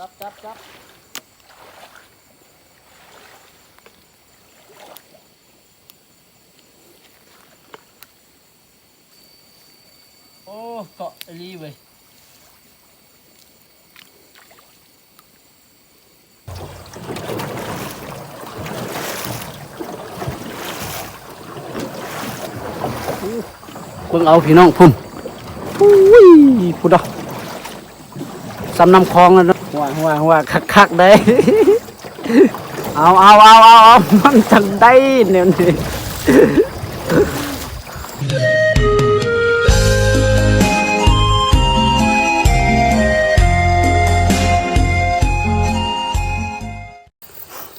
ຈັບ ຈັບ ຈັບ. ໂອ້ ເກາະອີ່ຫຼີເວີຍ. ເບິ່ງເອົາພີ່ນ້ອງພຸ້ນ ອຸ້ຍ ພຸ້ນດອກ ສ່ຳນ້ຳຄອງແລ້ວເນາະ. ຫວາຍ ຫວາຍ ຫວາຍ ຄັກໆ ໄດ໋. ເອົາ ເອົາ ເອົາ ເອົາ ເອົາ ມັນຈັ່ງໄດ້ແນວນີ້.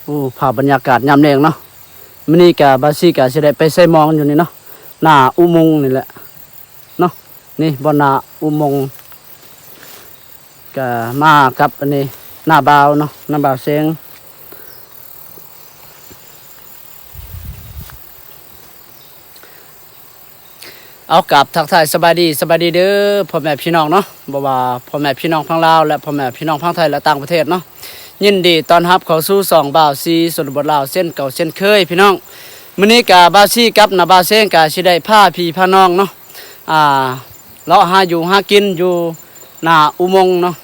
ໂອ້ ພາບບັນຍາກາດຍາມແລງເນາະ. ມື້ນີ້ກະບ່າວຊີກະຊິໄດ້ໄປໃສ່ມອງຢູ່ນີ້ເນາະ ໜ້າອຸມົງນີ້ແຫຼະເນາະ. ນີ້ບ່ອນໜ້າອຸມົງ ກະມາກັບອັນນີ້ ນ້າບ່າວເນາະ ນ້າບ່າວແຊງ. ເອົາ ກາບທັກທາຍສະບາຍດີ ສະບາຍດີເດີພໍ່ແມ່ພີ່ນ້ອງເນາະ ບໍ່ວ່າພໍ່ແມ່ພີ່ນ້ອງຝັ່ງລາວ ແລະ ພໍ່ແມ່ພີ່ນ້ອງຝັ່ງໄທ ແລະ ຕ່າງປະເທດເນາະ. ຍິນດີຕ້ອນຮັບເຂົ້າສູ່ຊ່ອງບ່າວຊີຊົນນະບົດລາວ ເຊັ່ນເກົ່າເຊັ່ນເຄີຍພີ່ນ້ອງ. ມື້ນີ້ກະບ່າວຊີກັບນ້າບ່າວແຊງກະຊິໄດ້ພາພີ່ພານ້ອງເນາະ ອ່າ ເລາະຫາຢູ່ຫາກິນຢູ່ໜ້າອຸມົງເນາະ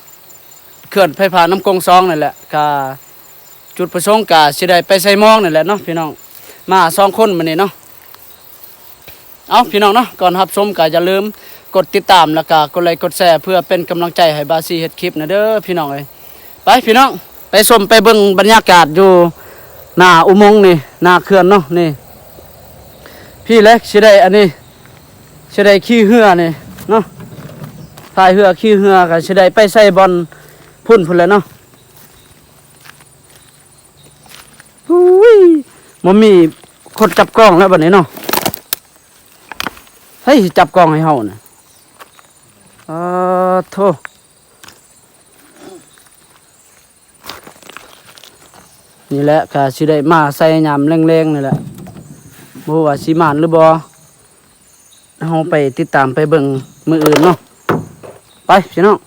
ເຂື່ອນໄຟຟ້ານ້ຳກົງສອງນີ້ແຫຼະ. ກະຈຸດປະສົງກະຊິໄດ້ໄປໃສ່ມອງນີ້ແຫຼະເນາະພີ່ນ້ອງ ມາສອງຄົນມື້ນີ້ເນາະ. ເອົາ ພີ່ນ້ອງເນາະ ກ່ອນຮັບຊົມກະຢ່າລືມກົດຕິດຕາມ ແລ້ວກະກົດໄລກົດແຊ ເພື່ອເປັນກຳລັງໃຈໃຫ້ບ່າວຊີເຮັດຄລິບນະເດີພີ່ນ້ອງເອີຍ. ໄປພີ່ນ້ອງ ໄປຊົມໄປເບິ່ງບັນຍາກາດຢູ່ໜ້າອຸມົງນີ້ ໜ້າເຂື່ອນເນາະ. ນີ້ ພີ້ແຫຼະ ຊິໄດ້ອັນນີ້ ຊິໄດ້ຂີ່ເຮືອນີ້ເນາະ ພາຍເຮືອຂີ່ເຮືອ ກະຊິໄດ້ໄປໃສ່ບ່ອນພຸ້ນພຸ້ນແຫຼະເນາະ. ອຸ້ຍ ບໍ່ມີຄົນຈັບກ້ອງແລ້ວບັດນີ້ເນາະ. ໃຜຊິຈັບກ້ອງໃຫ້ເຮົານະ? ອາໂທ້ ນີ້ແຫຼະ ກະຊິໄດ້ມາໃສ່ຍາມແລງໆ ນີ້ແຫຼະ ບໍ່ຮູ້ວ່າຊິໝານຫຼືບໍ່. ເຮົາໄປຕິດຕາມໄປເບິ່ງມື້ອື່ນເນາະ. ໄປພີ່ນ້ອງ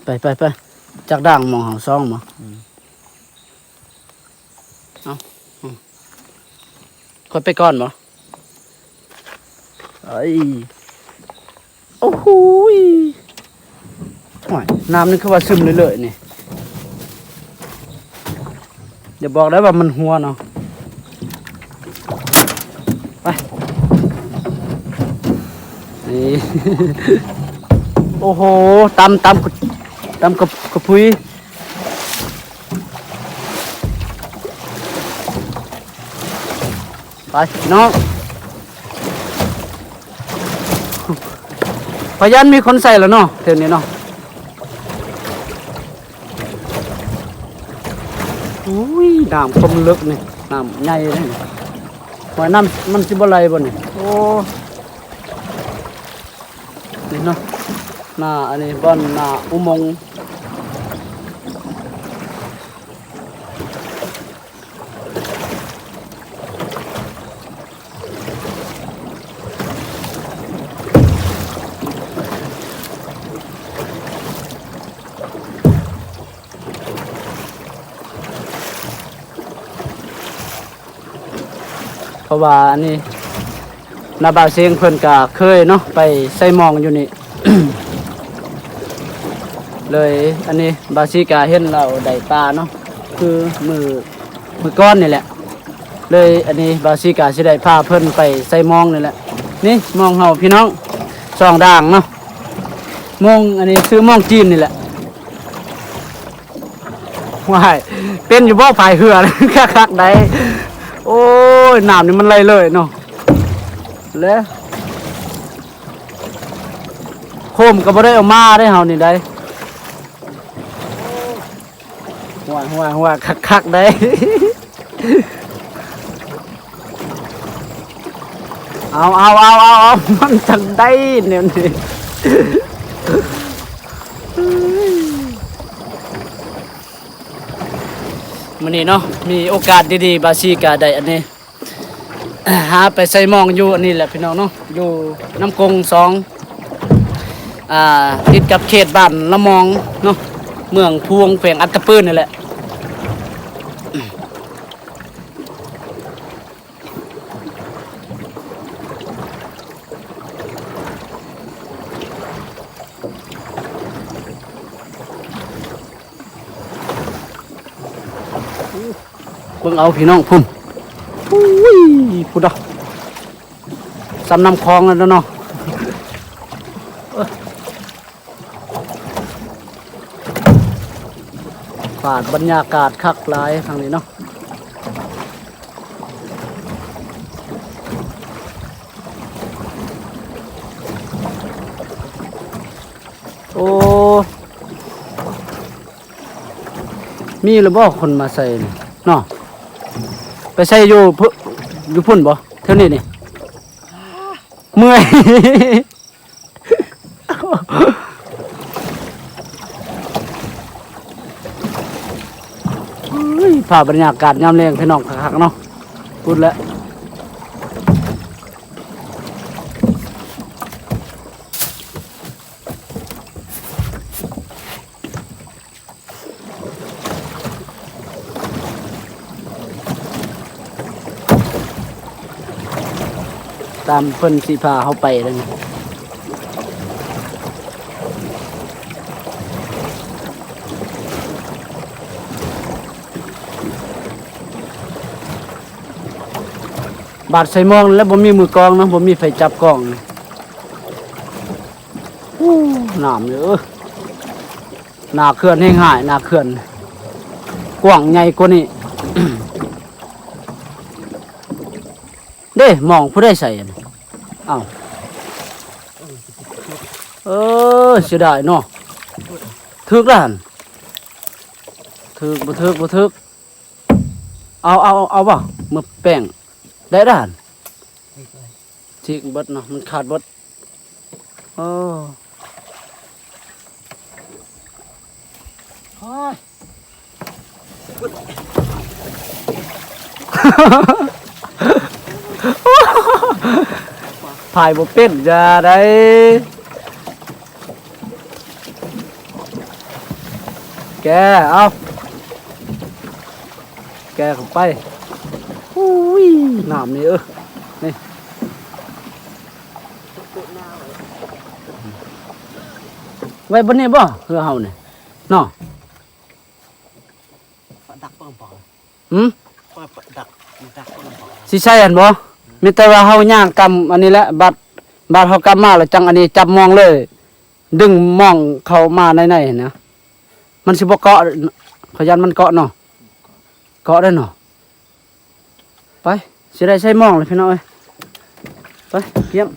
ໄປ ໄປ ໄປ. ຈັກດ່າງໝ່ອງເຮົາສອງບໍ່? ອືມ ເອົາ ຂ້ອຍໄປກ່ອນບໍ່? ເອີຍ ໂອ້ໂຫຍ ໂອ້ຍ ນ້ຳນີ້ຄືວ່າຊຶມເລື້ອຍໆ ນີ້ ຢ່າບອກໄດ້ວ່າມັນຮົ່ວເນາະ. ໄປ ນີ້ ໂອ້ໂຫ ຕຳ ຕຳ ຕຳກະ ກະພຸຍ. ໄປພີ່ນ້ອງ ພະຍານມີຄົນໃສ່ແລ້ວເນາະ ແຖວນີ້ເນາະ. ໂອ້ຍ ນ້ຳຄວາມເລິກນີ້ ນ້ຳໃຫຍ່ເດ້ນີ້. ຫວາຍ ນ້ຳມັນຊິບໍ່ໄຫຼບໍ່ນີ້? ໂອ້ ນີ້ເນາະ ໜ້າ ອັນນີ້ບ່ອນໜ້າອຸມົງ. ເພາະວ່າອັນນີ້ ນ້າບ່າວເຊງເພິ່ນກະເຄີຍເນາະ ໄປໃສ່ມອງຢູ່ນີ້ ເລີຍອັນນີ້ບ່າວຊີກະເຫັນລາວໄດ້ປາເນາະ ຄືມື້ ມື້ກ່ອນນີ້ແຫຼະ ເລີຍອັນນີ້ບ່າວຊີກະຊິໄດ້ພາເພິ່ນໄປໃສ່ມອງນີ້ແຫຼະ. ນີ້ມອງເຮົາພີ່ນ້ອງ ສອງດ່າງເນາະ ມອງອັນນີ້ຊື່ມອງຈີນນີ້ແຫຼະ. ວ້າຍ ເປັນຢູ່ບໍ່ພາຍເຮືອ ຄັກໆ ໄດ໋. ໂອ້ຍ ນ້ຳນີ້ມັນໄຫຼເລີຍເນາະ ແລະ ໂຄມກໍບໍ່ໄດ້ເອົາມາເດ້ເຮົານີ້ໄດ໋. ຫົວ ຫົວ ຫົວ ຄັກໆ ໄດ໋. ເອົາ ເອົາ ເອົາ ເອົາ ເອົາ ມັນຈັ່ງໄດ້ແນວນີ້. ມື້ນີ້ເນາະ ມີໂອກາດດີໆ ບ່າວຊີກະໄດ້ອັນນີ້ ຫາໄປໃສ່ມອງຢູ່ອັນນີ້ແຫຼະພີ່ນ້ອງເນາະ ຢູ່ນ້ຳກົງສອງ. ອ່າ ຕິດກັບເຂດບ້ານລະມອງເນາະ ເມືອງພວງ ແຂວງອັດຕະປືນນີ້ແຫຼະ. ເບິ່ງເອົາພີ່ນ້ອງ ພຸ້ນ ອຸ້ຍ ພຸ້ນດາ ສ່ຳນ້ຳຄອງແລ້ວເນາະ. ເອີ ບາດບັນຍາກາດຄັກຫຼາຍທາງນີ້ເນາະ. ໂອ້ ມີແລ້ວບໍ່ຄົນມາໃສ່ນີ້ເນາະ? ໄປໃສ່ຢູ່ພຸ້ນ ຢູ່ພຸ້ນບໍ່ ແຖວນີ້ນີ້? ເມື່ອຍ. ເຮີ້ຍ ພາບບັນຍາກາດຍາມແລງພີ່ນ້ອງ ຄັກໆເນາະ ພຸ້ນແຫຼະ. ຕາມເພິ່ນຊິພາເຮົາໄປແລ້ວນີ້ ບາດໃສ່ມອງແລ້ວບໍ່ມີມືກອງເນາະ ບໍ່ມີໃຜຈັບກອງ. ອູ້ ນ້ຳເດີ ໜ້າເຂື່ອນແຮງຮ້າຍ ໜ້າເຂື່ອນກວ້າງໃຫຍ່ກວ່ານີ້. ເດ້ ມອງຜູ້ໃດໃສ່ອັນນີ້? ເອົ້າ ເອີ ເສຍດາຍເນາະ ຖືກແລ້ວຫັ້ນ ຖືກ ບໍ່ຖືກ ບໍ່ຖືກ. ເອົາ ເອົາ ເອົາບໍ່? ມືແປ້ງ ໄດ້ດານ ຊິກເບິດເນາະ ມັນຂາດເບິດ. ໂອ້ ໂອ້ຍ ພາຍບໍ່ເປັນ ຢ່າໄດ໋. ແກ ເອົາ ແກເຂົ້າໄປ. ອຸ້ຍ ນ້ຳນີ້ ເອີ ນີ້ ໄວ້ບ່ອນນີ້ບໍ່ ເຮືອເຮົານີ້ເນາະ? ດັກເບິ່ງບໍ່? ຫືມ? ດັກ ດັກເບິ່ງບໍ່? ຊິໃສ່ຫັ້ນບໍ່? ມີແຕ່ວ່າເຮົາຍ່າງກຳອັນນີ້ແຫຼະ ບາດ ບາດເຮົາກຳມາແລ້ວຈັ່ງອັນນີ້ ຈັບມອງເລີຍ ດຶງມອງເຂົ້າມາໃນໃນຫັ້ນນະ ມັນຊິບໍ່ເກາະ ຂ້ອຍຢ້ານມັນເກາະເນາະ ເກາະໄດ້ເນາະ. ໄປ ຊິໄດ້ໃສ່ມອງແລ້ວພີ່ນ້ອງເອີຍ ໄປ ກຽມ.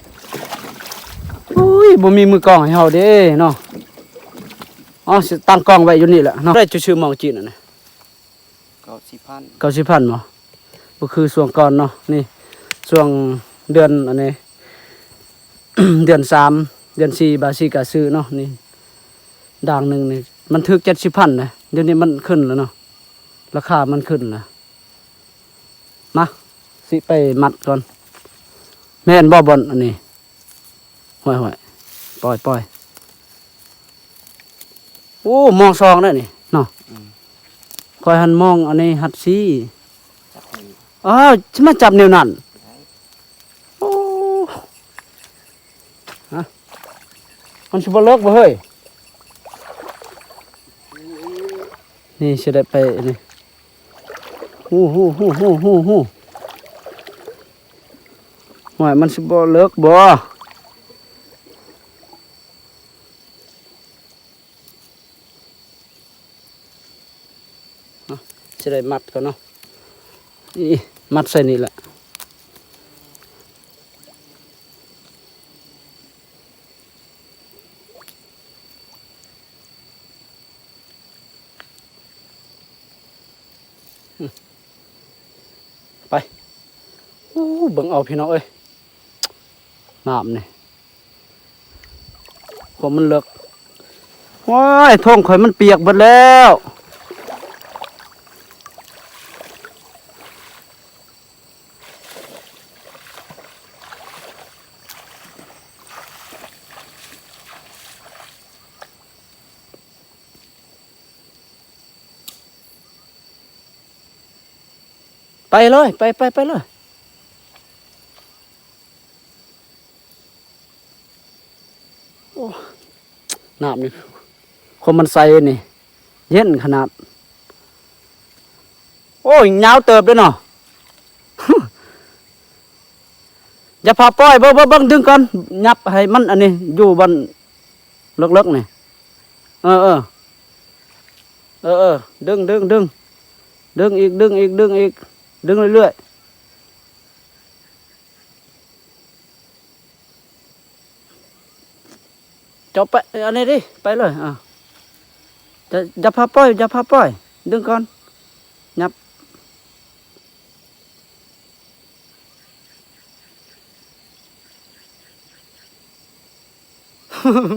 ອຸ້ຍ ບໍ່ມີມືກອງໃຫ້ເຮົາເດ້ເນາະ ເອົາ ຊິຕັ້ງກ້ອງໄວ້ຢູ່ນີ້ແຫຼະເນາະ. ໄດ້ ເຈົ້າຊື້ມອງຈີນອັນນີ້ ເກົ້າສິບພັນ ເກົ້າສິບພັນບໍ່? ບໍ່ຄືຊ່ວງກ່ອນເນາະ ນີ້ຊ່ວງເດືອນອັນນີ້ ເດືອນສາມ ເດືອນສີ່ ບາຊີກະຊື້ເນາະ ນີ້ດ່າງໜຶ່ງນີ້ ມັນຖືກເຈັດສິບພັນເດ້ ດຽວນີ້ມັນຂຶ້ນແລ້ວເນາະ ລາຄາມັນຂຶ້ນແລ້ວ. ມາ ຊິໄປມັດກ່ອນ ແມ່ນບໍ່ບ່ອນອັນນີ້? ຫ້ວຍໆ ປ່ອຍໆ. ໂອ້ ມອງສອງແລ້ວນີ້ເນາະ ອືມ ຂ້ອຍຫັ້ນມອງອັນນີ້ຮັດຊີ້ ຈັບນີ້ ອ້າວ ຊິມາຈັບແນວນັ້ນ ໄດ້ ໂອ້ ຮະ ມັນຊິບໍ່ເລິກບໍ່ເຮີ້ຍ? ນີ້ຊິໄດ້ໄປນີ້ ຫູ ຫູ ຫູ ຫູ ຫູ ຫູ ຫ້ວຍ ມັນຊິບໍ່ເລິກບໍ່? ເນາະ ຊິໄດ້ມັດກ່ອນເນາະ ນີ້ ມັດໃສ່ນີ້ແຫຼະ. ໄປ ໂອ້ ເບິ່ງເອົາພີ່ນ້ອງເອີຍ ນ້ຳນີ້ ຄວາມມັນເລິກ ໂອ້ຍ ຖົງຂ້ອຍມັນປຽກເບິດແລ້ວ. ໂ ໄປເລີຍ ໄປ ໄປ ໄປເລີຍ. ໂອ້ ນ້ຳນີ້ ຄວາມມັນໃສນີ້ ເຢັນຂະໜາດ. ໂອ້ຍ ຍາວເຕີບເດ້ເນາະ. ຢ່າພາປ່ອຍ ເບິ່ງ ເບິ່ງ ເບິ່ງ ດຶງກ່ອນ ຫຍັບໃຫ້ມັນອັນນີ້ ຢູ່ບ່ອນເລິກໆນີ້. ເອີ ເອີ ເອີ ເອີ ດຶງ ດຶງ ດຶງ ດຶງອີກ ດຶງອີກ ດຶງອີກ ດຶງເລື້ອຍໆ. ເຈົ້າໄປ ອັນນີ້ຕິ ໄປເລີຍ ອ່າ ຢ່າ ຢ່າພາປ່ອຍ ຢ່າພາປ່ອຍ ດຶງກ່ອນ ຫຍັບ.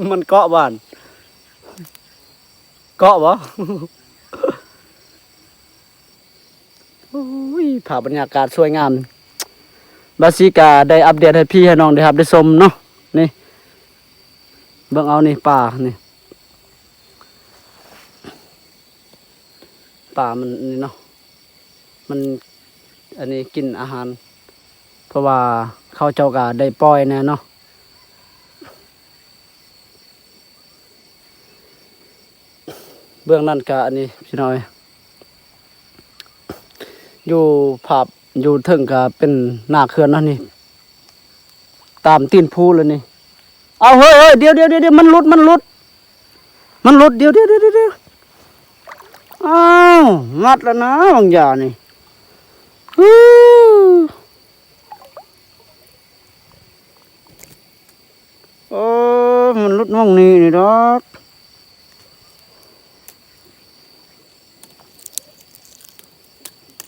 ມັນເກາະບໍ່ຫັ້ນ ເກາະບໍ່? ໂອ້ຍ ພາບບັນຍາກາດສວຍງາມ ບາຊິກະໄດ້ອັບເດດໃຫ້ພີ່ໃຫ້ນ້ອງໄດ້ຮັບໄດ້ຊົມເນາະ. ນີ້ ເບິ່ງເອົານີ້ ປານີ້ ປາມັນນີ້ເນາະ ມັນ ອັນນີ້ກິນອາຫານ ເພາະວ່າເຂົາເຈົ້າກະໄດ້ປ່ອຍແດ່ເນາະ. ເບື້ອງນັ້ນກະອັນນີ້ພີ່ນ້ອງເອີຍ ຢູ່ພາບ ຢູ່ເທິງກະເປັນໜ້າເຂື່ອນເນາະນີ້ ຕາມຕີນພູເລີຍນີ້. ເອົາ ເຮີ້ຍ ເຮີ້ຍ ດຽວ ດຽວ ດຽວ ມັນຫຼຸດ ມັນຫຼຸດ ມັນຫຼຸດ ດຽວ ດຽວ ດຽວ ດຽວ. ອ້າວ ມັດແລ້ວນະ ບາງຢ່ານີ້ ໂອ້ ມັນຫຼຸດໝ່ອງນີ້ນີ້ດອກ.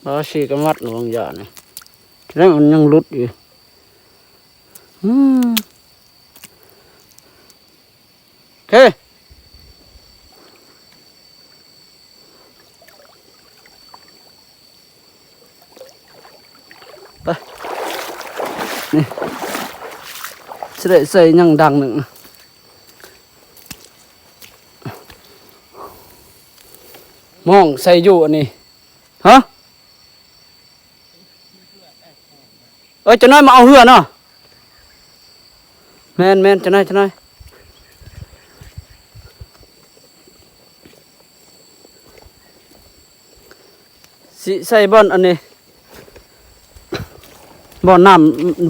ເອົາ ຊິກະມັດລະວັງຢ່ານະ ແລ້ວມັນຍັງຫຼຸດຢູ່. ອືມ ໂອເຄ ໄປ ນີ້ ຊິໄດ້ໃສ່ຫຍັງດັງໜຶ່ງ ມອງໃສ່ຢູ່ອັນນີ້ ຮະ? ເອີ ຈັກໜ້ອຍມາເອົາເຮືອເນາະ. ແມ່ນໆ ຈັກໜ້ອຍ ຈັກໜ້ອຍ ຊິໃສ່ບ່ອນອັນນີ້ ບ່ອນນ້ຳ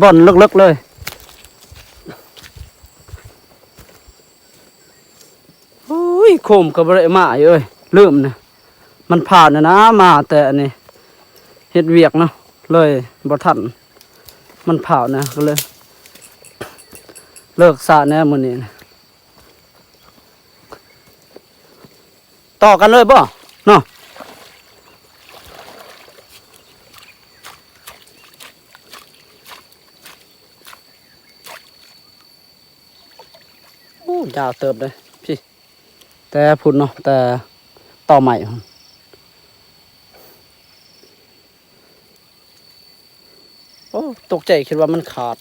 ບ່ອນເລິກໆເລີຍ. ໂອ້ຍ ໂຄມກໍບໍ່ໄດ້ມາເອີຍ ລືມນະ ມັນພ້າວນະນະ ມາແຕ່ອັນນີ້ ເຮັດວຽກເນາະ ເລີຍບໍ່ທັນ ມັນພ້າວນະ ກໍເລີຍເລີກສະແດ່ມື້ນີ້ນະ. ຕໍ່ກັນເລີຍບໍ່ເນາະ? ໂອ້ ຍາວເຕີບເດ້ ພີ້ ແຕ່ພຸ້ນເນາະ ແຕ່ຕໍໄມ້ພຸ້ນ. ໂອ້ ຕົກໃຈ ຄິດວ່າມັນຂາດ.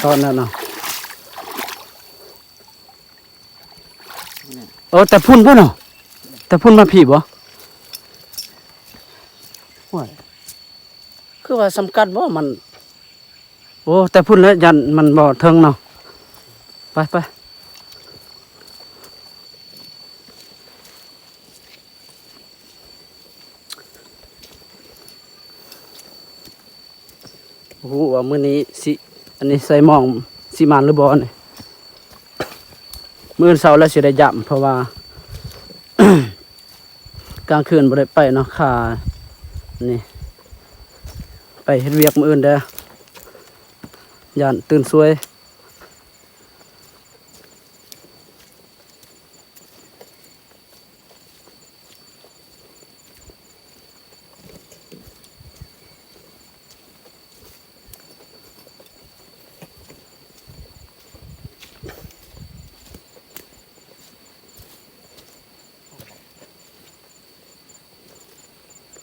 ຕອນນັ້ນເນາະ ເອີ ແຕ່ພຸ້ນບໍ່ເນາະ ແຕ່ພຸ້ນມາພີ້ບໍ່? ໂອ້ຍ ຄືວ່າສຳຄັນບໍ່ ມັນ ໂອ້ ແຕ່ພຸ້ນແຫຼະ ຢ້ານມັນບໍ່ເຖິງເນາະ. ໄປ ໄປ ບໍ່ຮູ້ວ່າມື້ນີ້ຊິ ອັນນີ້ໃສ່ໝ່ອງ ຊິໝານຫຼືບໍ່ນີ້. ມື້ອື່ນເຊົ້າແລ້ວຊິໄດ້ຢ້ຳ ເພາະວ່າ ກາງຄືນບໍ່ໄດ້ໄປເນາະ ຄ່ານີ້ ໄປເຮັດວຽກມື້ອື່ນເດີ້ ຢ້ານຕື່ນສວຍ.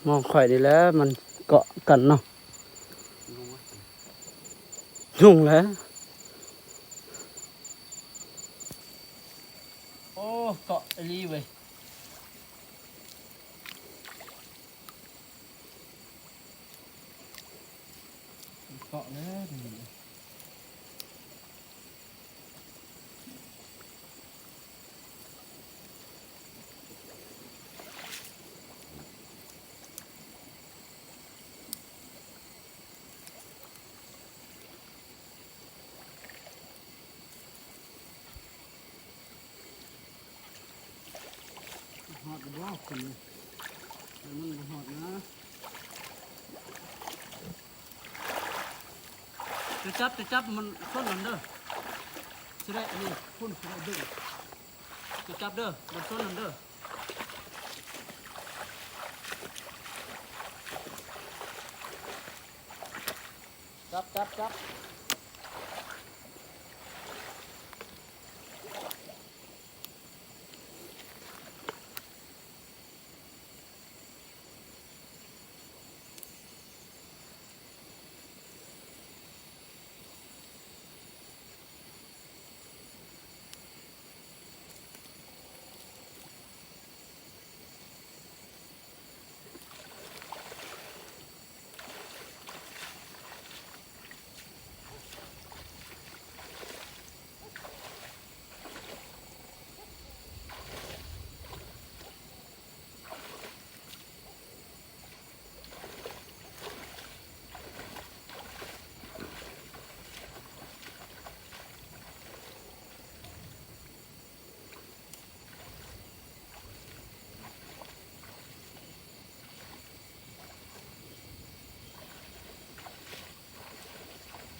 ມອງຂ້ອຍນີ້ແຫຼະ ມັນເກາະກັນເນາະ. ນຸ່ງແລ້ວ. ໂອ້ ເກາະອີ່ຫຼີເວີຍ. ເກາະແລ້ວນີ້. ຮອດຢູ່ບໍ່ຄົນນີ້? ມັນບໍ່ຮອດນະ. ຈະຈັບ ຈະຈັບ ມັນຊົນກັນເດີ. ຊິໄດ້ ອັນນີ້ ພຸ້ນ ຊິໄດ້ດຶງ. ຈະຈັບເດີ ມັນຊົນກັນເດີ. ຈັບ ຈັບ ຈັບ.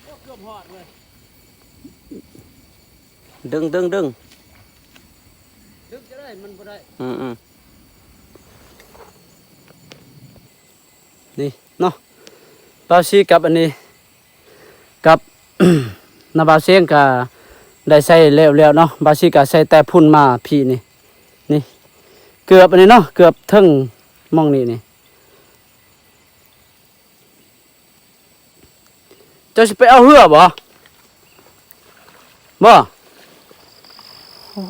ເກືອບຮອດເວີຍ. ດຶງ ດຶງ ດຶງ. ດຶງຈະໄດ້ ມັນບໍ່ໄດ້. ອືມ ອືມ. ນີ້ເນາະ ບ່າວສີກັບອັນນີ້ ກັບ ນາບ່າວເຊງກະໄດ້ໃສ່ແລ້ວໆເນາະ. ບ່າວສີກະໃສ່ແຕ່ພຸ້ນມາພີ້ນີ້ ນີ້ ເກືອບອັນນີ້ເນາະ ເກືອບເທິງໝ່ອງນີ້ນີ້. ເຈົ້າຊິໄປເອົາເຮືອບໍ່? ບໍ່? ໂອ້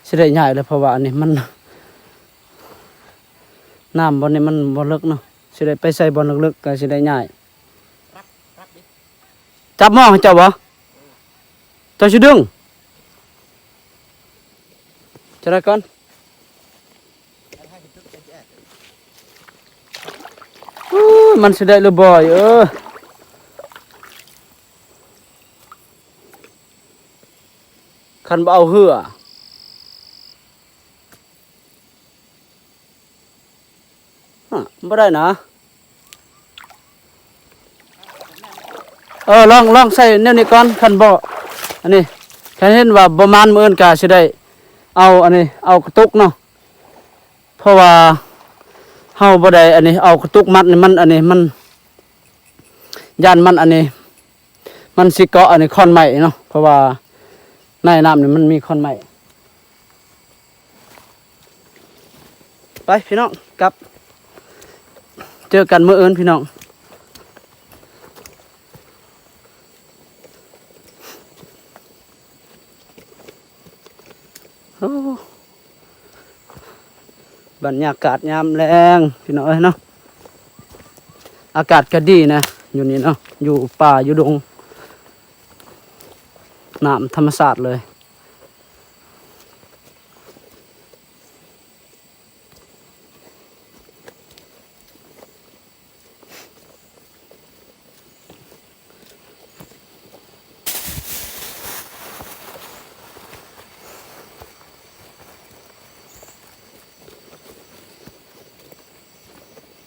ຊິໄດ້ຍ້າຍແລ້ວ ເພາະວ່າອັນນີ້ມັນ ນ້ຳບ່ອນນີ້ມັນບໍ່ເລິກເນາະ. ຊິໄດ້ໄປໃສ່ບ່ອນເລິກໆ ກໍຊິໄດ້ຍ້າຍ. ຈັບໝໍ້ໃຫ້ເຈົ້າບໍ່? ເຈົ້າຊິດຶງ? ຈະໄດ້ກ່ອນ. ໂອ້ຍ ມັນຊິໄດ້ຫຼືບໍ່ເອີຍ? ຄັນບໍ່ເອົາເຮືອ ຮະ ບໍ່ໄດ້ນະ. ເອີ ລອງ ລອງໃສ່ແນວນີ້ກ່ອນ. ຄັນບໍ່ ອັນນີ້ ຄັນເຫັນວ່າບໍ່ໝານ ມື້ອື່ນກະຊິໄດ້ເອົາ ອັນນີ້ ເອົາກະຕຸກເນາະ. ເພາະວ່າເຮົາບໍ່ໄດ້ ອັນນີ້ ເອົາກະຕຸກມັດນີ້ ມັນ ອັນນີ້ ມັນ ຢ້ານມັນ ອັນນີ້ ມັນຊິເກາະ ອັນນີ້ ຂອນໄມ້ເນາະ. ເພາະວ່າໃນນ້ຳນີ້ມັນມີຂອນໄມ້. ໄປພີ່ນ້ອງ ກັບ ເຈີກັນມື້ອື່ນພີ່ນ້ອງ. ໂອ້ ບັນຍາກາດຍາມແລງພີ່ນ້ອງເອີຍເນາະ. ອາກາດກະດີນະ ຢູ່ນີ້ເນາະ ຢູ່ປ່າຢູ່ດົງ ນ້ຳທຳມະຊາດເລີຍ.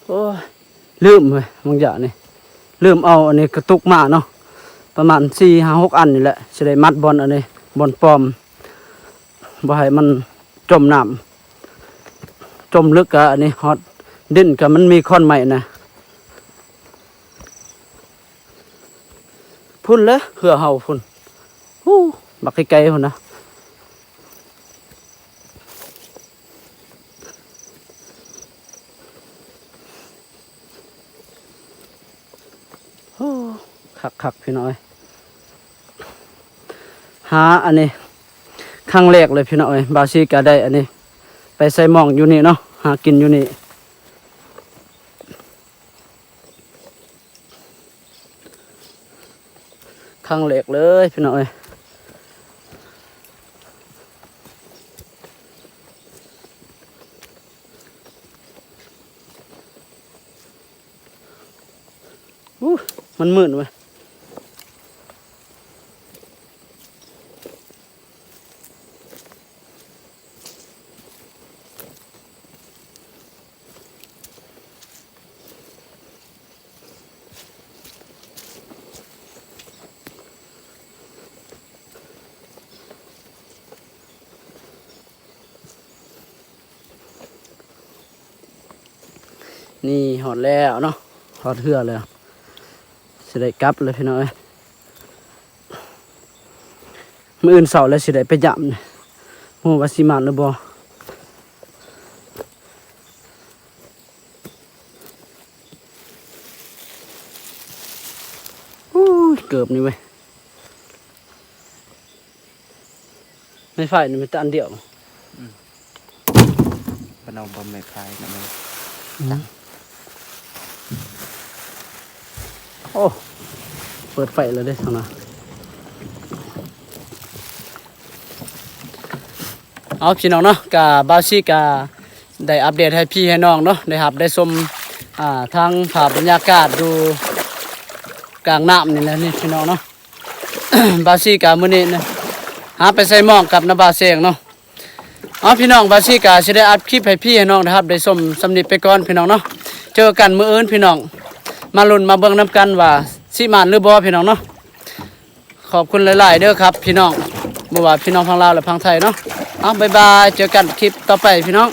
ໂອ້ຍ ລືມເວີຍ ບາງຢ່າງນີ້ ລືມເອົາອັນນີ້ກະຕຸກມາເນາະ. ປະມານສີ່ຫ້າຫົກອັນນີ້ແຫຼະ ຊິໄດ້ມັດບ່ອນອັນນີ້ ບ່ອນປ້ອມ ບໍ່ໃຫ້ມັນຈົມນ້ຳ ຈົມເລິກກະອັນນີ້ ຮອດດິນກະມັນມີຂອນໄມ້ນະ. ພຸ້ນແຫຼະ ເຮືອເຮົາພຸ້ນ ໂອ້ ບັກໄກໆພຸ້ນນະ. ໂອ້ ຄັກໆ ພີ່ນ້ອງເອີຍ. ຫາອັນນີ້ຄັ້ງແລກເລີຍພີ່ນ້ອງເອີຍ. ບ່າວຊີກະໄດ້ອັນນີ້ ໄປໃສ່ໝອງຢູ່ນີ້ເນາະ ຫາກິນຢູ່ນີ້ ຄັ້ງແລກເລີຍພີ່ນ້ອງເອີຍ. ອູ້ ມັນມືດເວີຍ. ນີ້ຮອດແລ້ວເນາະ ຮອດເຮືອແລ້ວ ຊິໄດ້ກັບແລ້ວພີ່ນ້ອງເອີຍ. ມື້ອື່ນເຊົ້າແລ້ວຊິໄດ້ໄປຢາມ ບໍ່ຮູ້ວ່າຊິມານຫຼືບໍ່. ອູ້ຍ ເກີບນີ້ເວີຍ ໄມ້ໄຜ່ນີ້ມີແຕ່ອັນດຽວ ອືມ ເພິ່ນເອົາບໍ່ໄມ້ໄຜ່ນຳ ອືມ ໂອ້ ເປີດໄຟແລ້ວເດ້ທາງນັ້ນ. ເອົາ ພີ່ນ້ອງເນາະ ກະບ່າວຊີກະໄດ້ອັບເດດໃຫ້ພີ່ໃຫ້ນ້ອງເນາະ ໄດ້ຮັບໄດ້ຊົມ ອ່າ ທັງພາບບັນຍາກາດຢູ່ກາງນ້ຳນີ້ແຫຼະນີ້ພີ່ນ້ອງເນາະ. ບ່າວຊີກະມື້ນີ້ນະ ຫາໄປໃສ່ໝອງກັບນະບ່າວແຊງເນາະ. ເອົາ ພີ່ນ້ອງ ບ່າວຊີກະຊິໄດ້ອັດຄລິບໃຫ້ພີ່ໃຫ້ນ້ອງໄດ້ຮັບໄດ້ຊົມສ່ຳນີ້ໄປກ່ອນພີ່ນ້ອງເນາະ. ເຈີກັນມື້ອື່ນພີ່ນ້ອງ ມາລຸ້ນມາເບິ່ງນຳກັນວ່າຊິໝານຫຼືບໍ່ພີ່ນ້ອງເນາະ. ຂອບຄຸນຫຼາຍໆເດີຄັບພີ່ນ້ອງ ບໍ່ວ່າພີ່ນ້ອງຝັ່ງລາວ ແລະ ຝັ່ງໄທເນາະ. ເອົາ ບາຍບາຍ ເຈີກັນຄລິບຕໍ່ໄປພີ່ນ້ອງ.